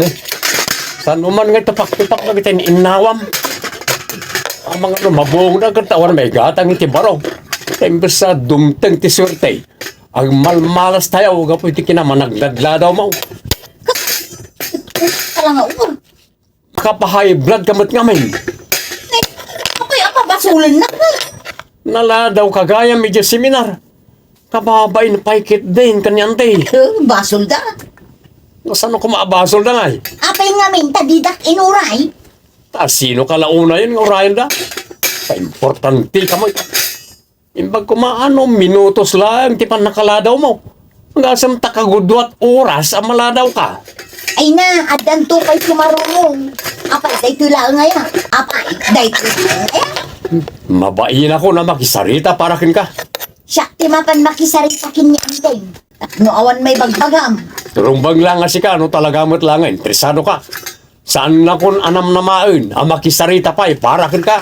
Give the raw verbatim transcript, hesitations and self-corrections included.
Eh, saan mo man nga ito paktipak dagiti innawam? Amangan no mabungda ket awan maigatang iti baro. Imbes a dumteng ti suerte, agmalmalas tayo gapu iti kinamanagladladaw mo. Kala nga uwan. Makapahay blood ka met ngamin. Apay a pabasulen na ka? Naladaw ka gayam iti seminar. Kababain pay ket din kaniante. Eh, basol da. Kasano ko maabasol da ngay? Apay ngamin ta didak inuray? Ta sino ka launa yun nga urayan da? Ta importante ka mo. Imbag ko maano, minutos lang ti pannakaladaw mo. Ngasem ta kagudwat oras a maladaw ka. Ay na, addan to kay sumarurong. Apay, daytoy laeng aya. Apay, daytoy laeng aya. Mabain ako na makisarita para ken ka. Siya, ti mapan makisarita ken ni Anteng. No awan may bagbagam. Rumbang lang nga sika, no talaga met lang nga interesado ka. Saan nakon anam namaen a makisarita pay para ken ka.